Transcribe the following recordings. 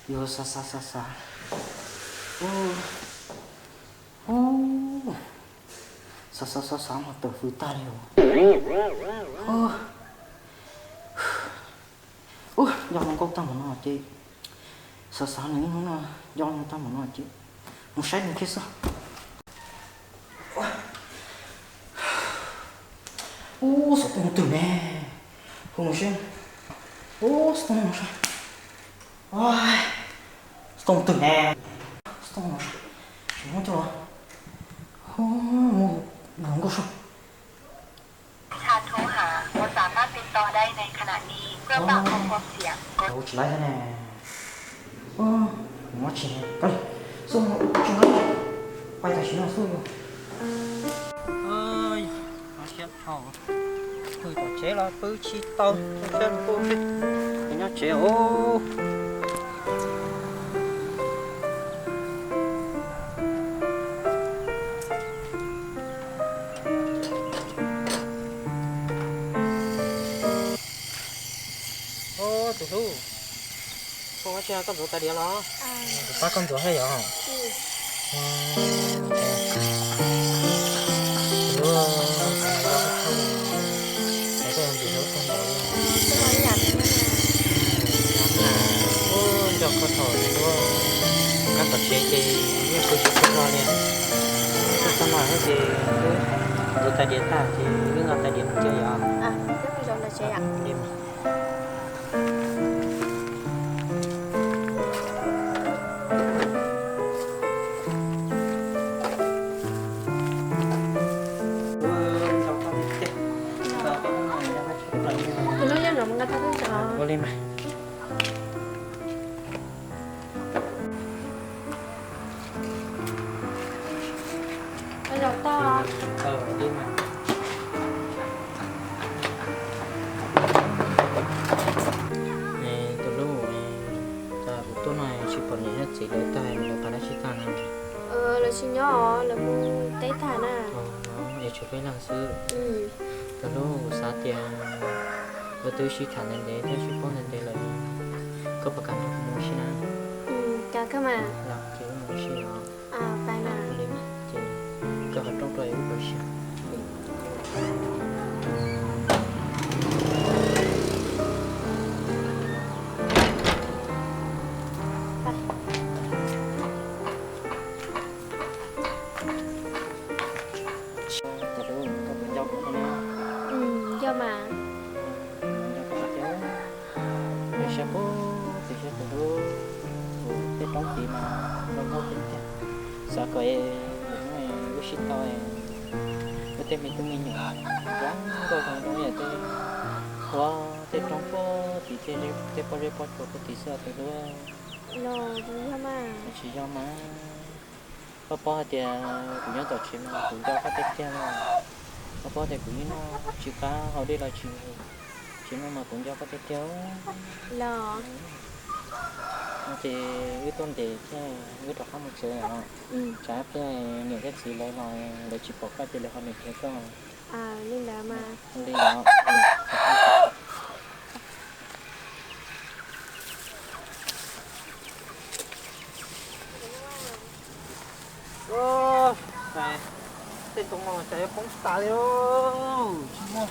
Yuav xav xav xav xav, xav xav xav xav mas tawm fws tag li os. Ub, nco hluas nkauj tag npaum no ces, xav xav nws ib hnub no nco hluas tag npaum no ces mus saib nws thiab xwb. Ub, xov tooj twg ne? Hu mus seb. Ub, xov tooj no saib. Xov tooj twg ne? Xov tooj no saib. Tsis muaj coj los. Hu mus hluas nkauj saib. ผู้สามารถติดต่อได้ในขณะนี้เพื่อปรับปรุงความเสียงกด Hu tsis laib thiab ne. Ub, muab tsis ne. Xub, tsis laib. Pais tam sim no xub. Ua siab dhau, pw tom tsev los pw tsis tau, siab ntuj xwb. Nyob tsev os. Ub, tus hlub, koj ua tsi koj ntxuav tais diav los? Kuv pab koj ntxuav thiab yom. Tus hlub, es koj yuav ntxim hlub kawg nkaus li. Ub, nco koj thaum tus hlub kab tom tsev ces yeej pw tsis tau hlo li. Txog no ces wb ntxuav tais diav tag ces wb nqa tais diav mus cia yom. Li mas. Ua li mas. Li mas. Tus hlub, kuv tuaj no tsis pom niam thiab txiv lawv tag, lawv pab dab tsi tag no? Lawv tsis nyob os, lawv mus teb tag na. Es tshuav peb leeg xwb. Tus hlub, kuv xav tias wb twb sib tham ntev ntev thiab sib paub ntev ntev lawm, koj puas kam nrog kuv mus ua si na? Kam kawg mas. Los ces wb mus ua si os. Li mas ces koj ho rooj rau wb ua si. Tus hlub, koj puas nco kuv thiab na? Nco mas. Nco koj tiag. Saib puag tim saib tus hlub, kuv tej roob tid mas zoo nkauj tiag tiag. Xav kom lwm hnub wb sib tau, wb tej me tub me nyuam zoo nkauj zoo zoo yam tej, ua tej roob puag tim tej pob zeb pob tsuas puag tim xwb tus hlub. Los tsis yog mas. Tsis yog mas. Koj paub hais tias kuv nyob tom tsev mas kuv nco koj tiag tiag li. Koj paub tias kuv yeej noj tsis qab haus dej los tsis, tsis noj mas kuv nco koj tiag tiag. Los ces wb tuaj ntev thiab, wb rov qab mus tsev os. Tsam pliag niam thiab txiv lawv los lawv tsis pom koj ces lawv ho nyiam koj. Li ntawd mas. Li ntawd. Tej tsoos no cas yuav poob tas li, tsis muaj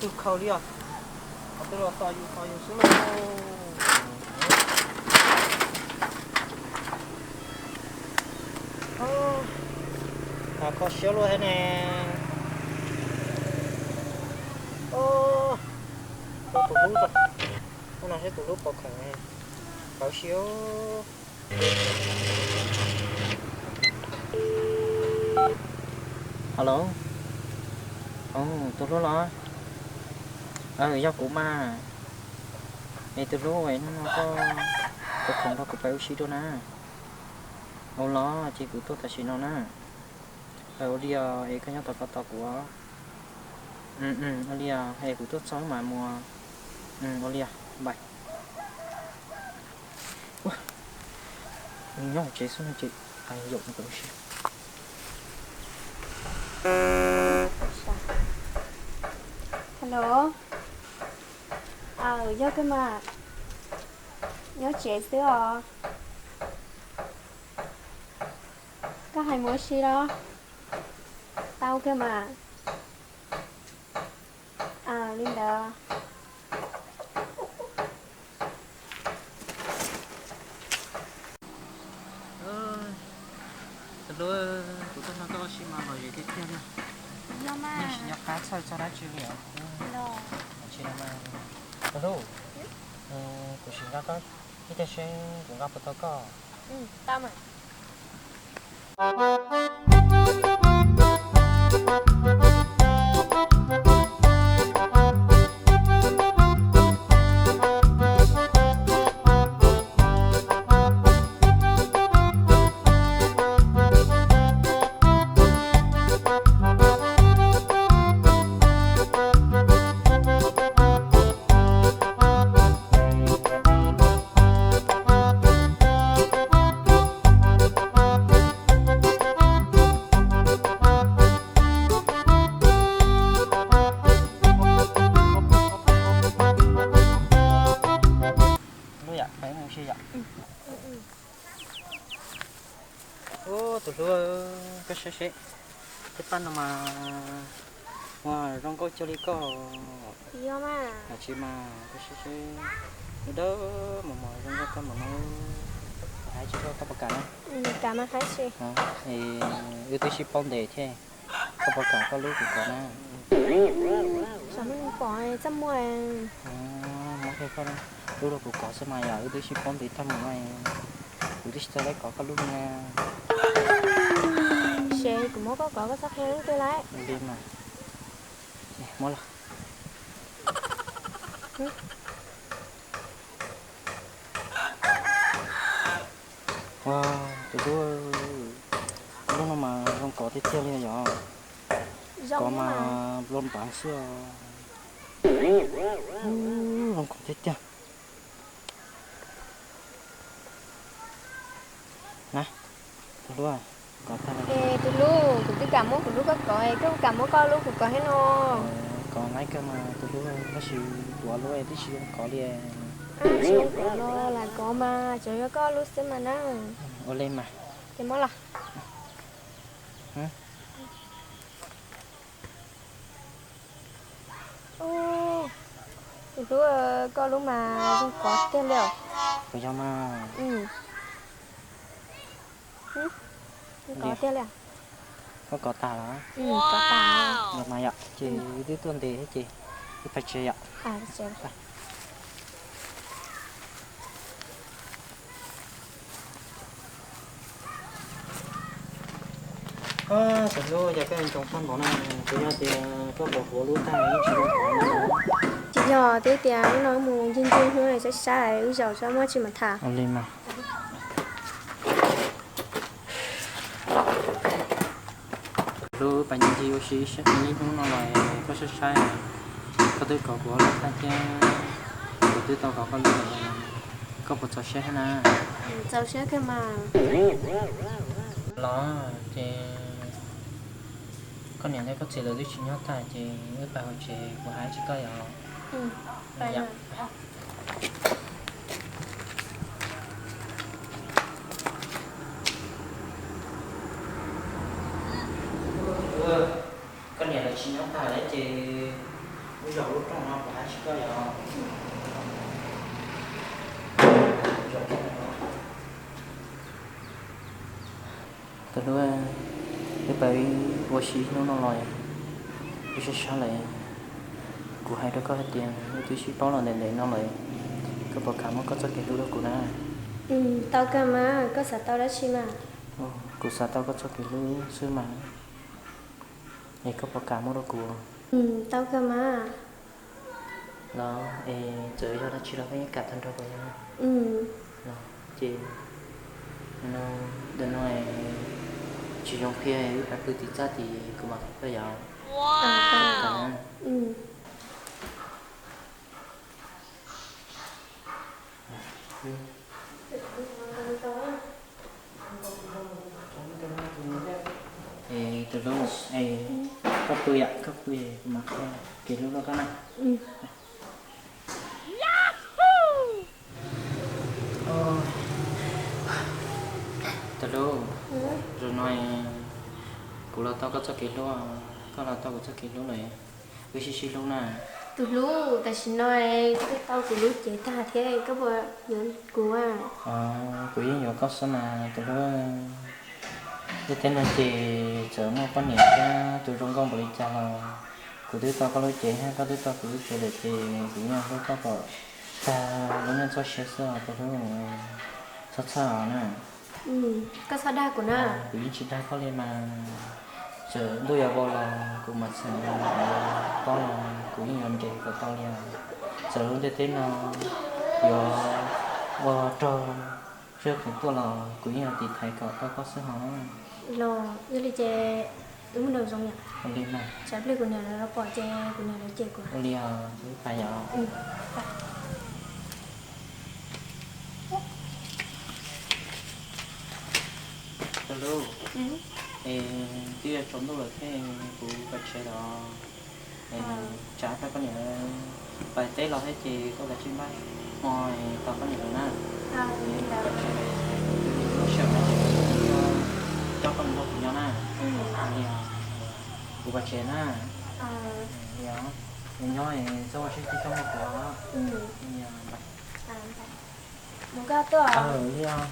twg khaws li os. Qhov twg los tos yus tos yus xwb lauj. Kho siab luaj thiab ne. Tus hlub, tus no seb tus hlub puas khoom, pauv siab. Hello, tus hlub los? Yog kuv mas. Es tus hlub, hnub no koj puas khoom nrog kuv pais ua si dua na? Ua los ces kuv tuaj tam sim no na. Ua li os, es koj nyob tos koj tos kuv os. Ua li os, es kuv tuaj txog mas mus. Ua li os, bye. Nyob hauv tsev xwb no ces yaum mus pais ua si. Hello. Aw, yog kawg mas. Nyob tsev xwb os. Koj hais mus ua si los? Tau kawg mas. Li ntawd. Tus hlub, kuv tuaj nrog koj ua si mas lom zem tiag tiag li. Yeej tsis nco qab txhawj txog dab tsi li os. Tus hlub, kuv sim nrog koj ib teg seb kuv nqa puas tau koj. Ub, tus hlub, koj saib seb, tej paj no mas ua zoo nkauj cuag li koj. Yog mas. Tsis mas koj saib seb, dawb dawb mos mos zoo nkauj kawg nkaus no. Hais tsis koj puas kam na? Kam mas hais tsis. Wb twb sib paub ntev thiab, koj puas kam koj hlub kuv kov na? Xyov, pom txaj muag. Muab kiag koj hlub rau kuv kov xwb mas yog wb twb sib paub ntev tag mus no, kuv twb tsis tau tau kov koj hlub na. Ces kuv muab koj kov koj txhob qhia leej twg lawm. Li mas. Muab los. Ua, tus hlub, lub no mas zoo kov tiag tiag li yom. Kov mas nplua npav xwb. Zoo kov tiag tiag. Na, tus hlub, kov tag. Es tus hlub, kuv twb kam muab kuv lub koj kov, koj kam muab koj lub kuv kov thiab no. Kov laib kawg mas tus hlub, tab sis kuv lub twb tsis zoo kov li. Tsis zoo kov los lam kov mas, tsuas yog koj lub xwb mas na. Ua li mas. Ces muab los. Tus hlub, koj lub mas zoo kov tiag li os. Puas yog mas? Kov tiag li. Koj kov tas los? Kov tas. Los mas yom, ces wb twb tuaj ntev thiab ces wb pais tsev yom. Tus hlub, yog koj ntsoov tag npaum no, tsuas yog tias koj kov kuv lub tag ib tsis zoo kov no. Tsis yog, twb tias hnub no wb mus ncig ncig hnub saib saib wb zaum tso muaj tsi mam tham. Ua li mas. Hlub, pais ncig ncig ua si ib hnub no los koj saib saib, koj twb kov kuv lub tag thiab, kuv twb tau kov koj lub lawm, koj puas txaus siab thiab na? Txaus siab kawg mas. Los ces koj niam thiab koj txiv lawv twb tsis nyob tag ces wb pais hauv tsev kuv hais tsis koj yom. Koj niam lawv tsis nyob tag lawm ces wb zaum lub rooj no kuv hais tsis koj yom. Tus hlub, wb pais ua si hnub no los wb sab sab lawm, kuv hais rau koj hais tias wb twb sib paub los ntev ntev no lawm, koj puas kam muab koj txoj kev hlub rau kuv na? Tau kawg mas, koj xav tau dab tsi mas? Kuv xav tau koj txoj kev hlub xwb mas. Es koj puas kam muab rau kuv? Tau kawg mas. Los es txawm yog dab tsi los koj yeej kam tag nrho kuv yom. Los ces ntawm no tsis zoo qhia, wb pais pw tim txaj tid kuv mam qhia koj yom. Es tus hlub, es koj pw yom, koj pw kuv mam qhia kev hlub rau koj na. Yahoo! Kuv los tau koj txoj kev hlub, koj los tau kuv txoj kev hlub lawm, wb sib sib hlub na. Tus hlub, tam sim no koj twb tau kuv lub cev tag thiab koj puas yuav kuv? Kuv yeej yuav koj xwb mas tus hlub. Ntiaj teb no ces txawm muaj poj niam thiab tus zoo nkauj npaum li cas los kuv twb tau koj lub cev thiab koj twb tau kuv lub cev lawm ces kuv yeej hlub koj kom tag lub neej txoj sia xwb os tus hlub. Txhob txhawj os na. Koj txhob dag kuv na. Kuv yeej tsis dag koj li mas. Txawm ntuj yuav vau los kuv mam txheem, yuav tob los kuv yeej yuav nres kom tau li os. Txawm lub ntiaj teb no yuav ua rog zaj khoom tuaj los kuv yeej yuav tiv thaiv kom tau koj xwb hos. Los yog li ces wb mus nraum zoov yom. Ua li mas. Tsam pliag kuv niam lawv los pom ces kuv niam lawv cem kuv. Ua li os, wb pais yom. Tus hlub, es twb yuav tsaus ntuj lawm thiab kuv pais tsev los. Tsam ib pliag koj niam pais teb los thiab ces koj kav tsij npaj hmo tos koj niam lawm na. Pais tsev, lub sij hawm no ces kuv coj koj mus nrog kuv nyob na. Kuv pais tsev na. Li os, nyob txhob ua siab coj mus kuv. Li os.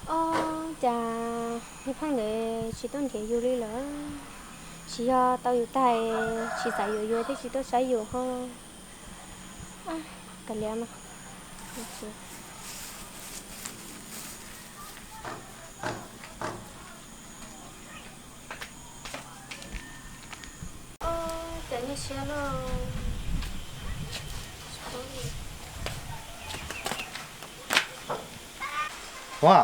Ob, cas niag Pheej ntawd tsis tuaj nrhiav yus li lawm? Tsis yog tau yus tag tsis xav yuav yus thiaj tsis tuaj saib yus ho. Kav liam mas. Ob, cas nyuaj siab lauj. Ua,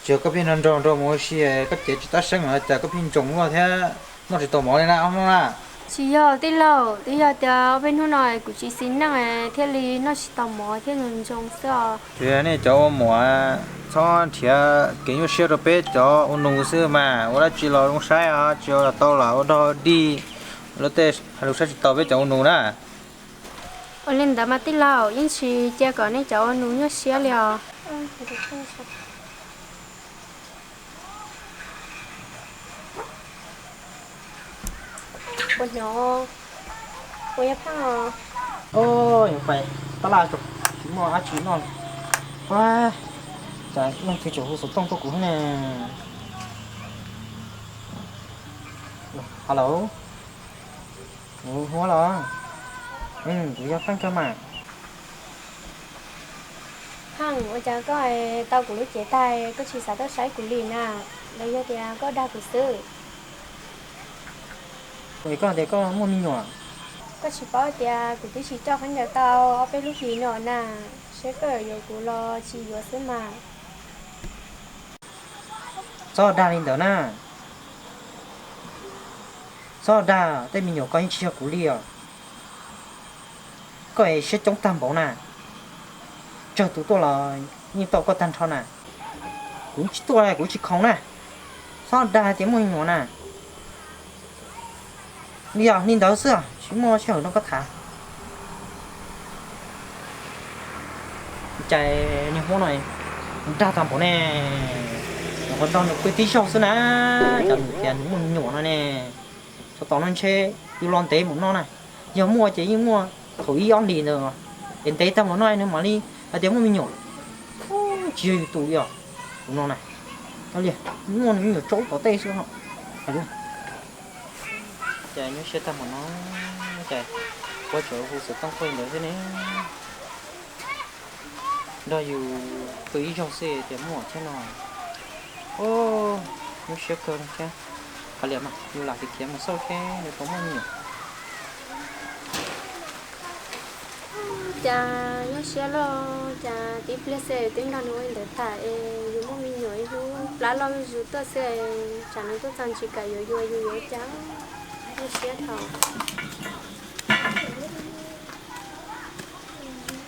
tsis yog koj pheej nrog nrog mus ua si koj cev tsis tab seeb los cas koj pheej ntsoos luaj thiab noj tsis tau mov li na ob hnub na? Tsis yog tij laug, twb yog tias ob peb hnub no kuv tsis xis neej thiaj li noj tsis tau mov thiab ntsoos ntsoos xwb os. Ces nej cov ua muam txhob nrhiav kev nyuaj siab rau peb cov ua nus xwb mas, ua dab tsi los zoo saib os, tsis ua tau los ua dog dig, luag tej hais lus saib tsis taus peb cov ua nus na. Ua li ntawd mas tij laug, yeej tsis cia kom nej cov ua nus nyuaj siab li os. Puas hnov, puas yog Pheej os? Os, yuav pais tab laj tsis muaj dab tsi noj. Cas leej twg tseem hu xov tooj tuaj kuv thiab ne? Hello. Hu ua los? Kuv yog Pheej kawg mas. Pheej, ua cas koj tau kuv lub cev tag koj tsis xav tuaj saib kuv li na? Los yog tias koj dag kuv xwb? Ua koj tias koj muaj me nyuam. Koj tsis paub tias kuv twb tsis coj khaub ncaws tau ob peb lub hlis no na, seb koj yuav kuv los tsis yuav xwb mas. Txhob dag li ntawd na. Txhob dag, tej me nyuam koj yeej tsis yog kuv li os. Koj es siab coob tag npaum na. Tsawg tus tuaj los yeej tau koj tag nrho na. Kuv tsis tuaj kuv tsis khoom na. Txhob dag hais tias muaj me nyuam na. Li os, li ntawd xwb, tsis muaj sij hawm nrog koj tham. Cas niag Hmoob no dag tag npaum ne. Nyuam qhuav nrog nws pw tib zaug xwb na, cas nws tias nws muaj me nyuam no ne. Txhob tos no ntshe yus los ntev mus no na. Yog muaj ces yeej muaj thaum ib ob hlis ntawd, es ntev tag mus no nws mam li hais tias muaj me nyuam. Tsis yog yus tus li os, tus no na. Li, muaj nws me nyuam tsaub tom tej xwb no. Cas nyuaj siab tag npaum no, cas ua tseem hu xov tooj quaj li ntawd thiab ne? Nrog yus pw ib zaug xwb tias muaj thiab no. Nyuaj siab kawg thiab. Kav liam mas, yus lam khiav khiav mus xauj seb yuav tau muaj me nyuam. Cas nyuaj siab loj, cas tib pliag xwb twb nrog nws ua li ntawd tas es yus muaj me nyuam ib hnub plab loj zuj zus tuaj xwb, tsam nws tuaj txog tsis kam yuav yus, yus yuav ua cas? Nyuaj siab dhau.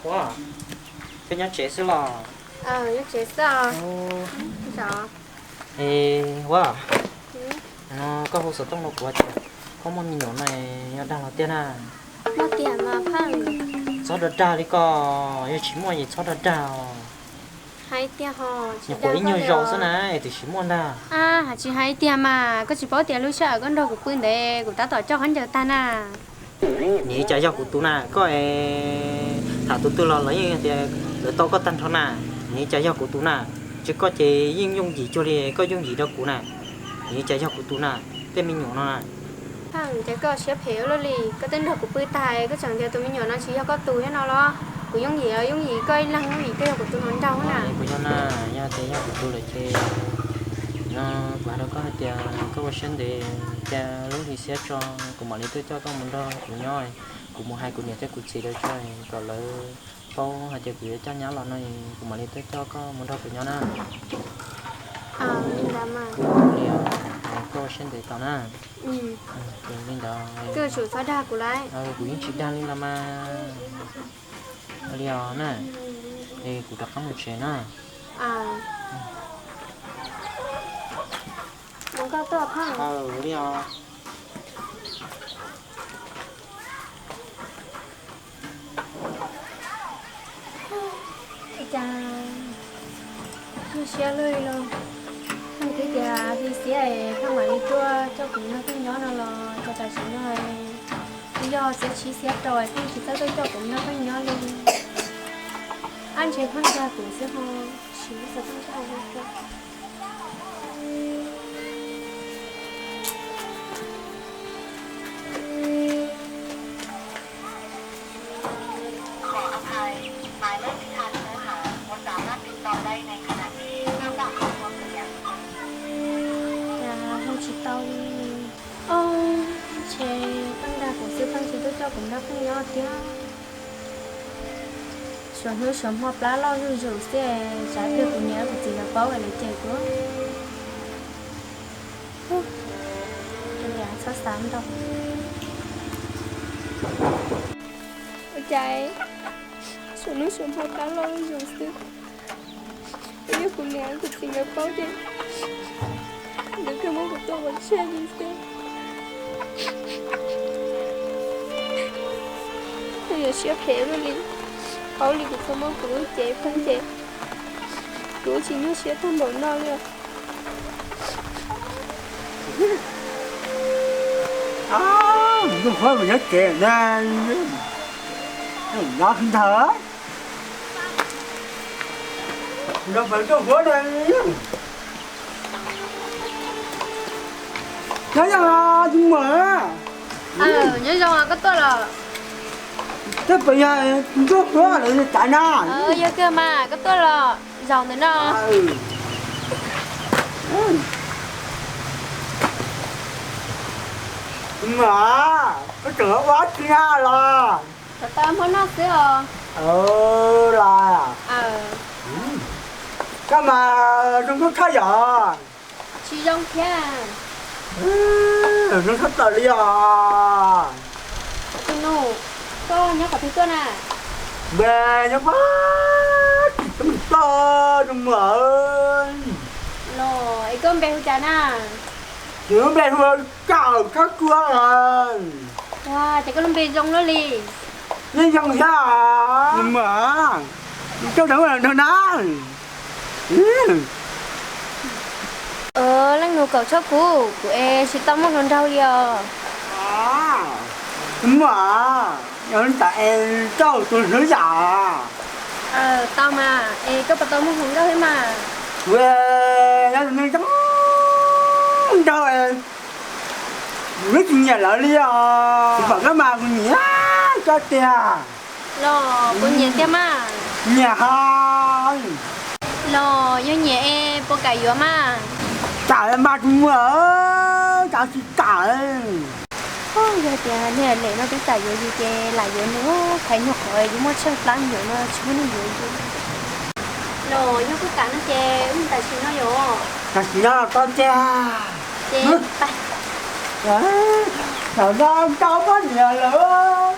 Ua, koj nyob tsev xwb los? Nyob tsev xwb os. Es ua, no koj hu xov tooj rau kuv tias koj muaj me nyuam no, yog dag los tiag na? Muaj tiag mas Pheej. Txhob dag dag li ko, yog tsis muaj ces txhob dag dag os. Hais tiag ho. Nyuam qhuav ib nyuag zaus xwb na es tiam sis muaj ntag. Hais tsis hais tiag mas, koj tsis paub tias lub sij hawm koj nrog kuv pw ntev kuv tab tom coj khaub ncaws tag na. Nws cas yog kuv tus na, koj es tham tus twg los lawv yeej tias lawv tau koj tag nrho na. Nws cas yog kuv tus na, tsis koj ces yeej yooj yim cuag li koj yooj yim rau kuv na. Nws cas yog kuv tus na, tej me nyuam no na. Ces koj siab phem ua luaj li, koj twb nrog kuv pw tag, koj tseem tias tus me nyuam no tsis yog koj tus thiab no los? Kuv yooj yim los yooj yim koj ib leeg, yooj yim koj yog kuv tus hluas nraug na. Kuv yog na, yog tias yog kuv tus lawm ces no kuv hais rau koj hais tias koj ua siab ntev, cas lub hli xiab tso, kuv mam li tuaj coj koj mus nrog kuv nyob. Kuv mus hais kuv niam thiab kuv txiv lawv tso, kom lawv paub hais tias kuv yuav coj nyab los no, kuv mam li tuaj coj koj mus nrog kuv nyob na. Li ntawd mas. Koj ua siab ntev tos na. Li ntawd. Koj tsum txhob dag kuv lawm. Kuv yeej tsis dag li los mas. Li os na. Es kuv rov qab mus tsev na. Koj tuaj Pheej. Li os. Cas nyuaj siab luaj li los. Pheej twb tias hli xiab es Pheej mam li tuaj coj kuv nrog Pheej nyob no los cas tam sim no twb yog xiab tsib xiab rau es Pheej tsis txawj tuaj coj kuv nrog Pheej nyob li. Ab ntshe Pheej dag kuv xwb ho, tsis txawj tuaj coj kuv. Cas hu tsis tau li. Ntshe Pheej dag kuv xwb, Pheej tsis tuaj coj kuv nrog Pheej nyob tiag. Suav hnub suav hmo plab loj zuj zus xwb, tsam pliag kuv niam kuv txiv lawv paub lawv cem kuv. Txhob xav ntau. Ua cas suav hnub suav hmo plab loj zuj zus xwb, yog kuv niam kuv txiv nkawd paub ces nkawd kawg muab kuv tua ua tshaj li xwb. Kuv yuav siab phem luaj li, paub li kuv txhob muab kuv lub cev pheej ces kuv tsis nyuaj siab tag npaum no li. Ntuj huab mus nyob tsev na, nyob ntawd, nrog pawg ntuj huab na. Nyob zoo tus muam. Nyob zoo, koj tuaj los? Twb pem yog ntuj huab lawm cas na. Yog kawg mas, koj tuaj los zaum ntawm no. Tus muam, koj tseem ua dab tsi na los? Tau hmo noj xwb os. Los, koj mas zoo nkauj tshaj yom. Tsis zoo thiab. Zoo tshaj plaws li os. Tus nus, koj nyob qhov twg tuaj na? Npe nyob qhov twg tuaj, tus muam. Los es koj npe hu cas na? Ces lub npe hu Kawm Tshab Kua. Ua cas koj lub npe zoo luaj li. Yeej zoo thiab, tus muam. Coj ntawd nrog na. Leej nus Kawm Tshab Kua, kuv es tsis tau muaj hluas nraug li os. Tus muam, yog tas es coj tus hlwb yam. Tau mas, es koj puas tau muaj hluas nkauj thiab mas? Kuv yog tus neeg zoo nraug es Kuv twb tsis nyiam lawv li os. Kuv pom koj mas kuv nyiam koj tiag. Los puas nyiam tiag mas? Nyiam hos. Los yog nyiam es puas kam yuav mas? Kam mas tus muam, cas tsis kam. Yog tias niag Lem no twb kam yuav yus ces lam yuav nws, qhov nyuag qhov yus muaj tsheej plab nyuam no tsis muaj neeg yuav yus. Los yog kuj kam no ces wb tam sim no yuav. Tam sim no los tau tiag. Ces thaum no tau poj niam lawm.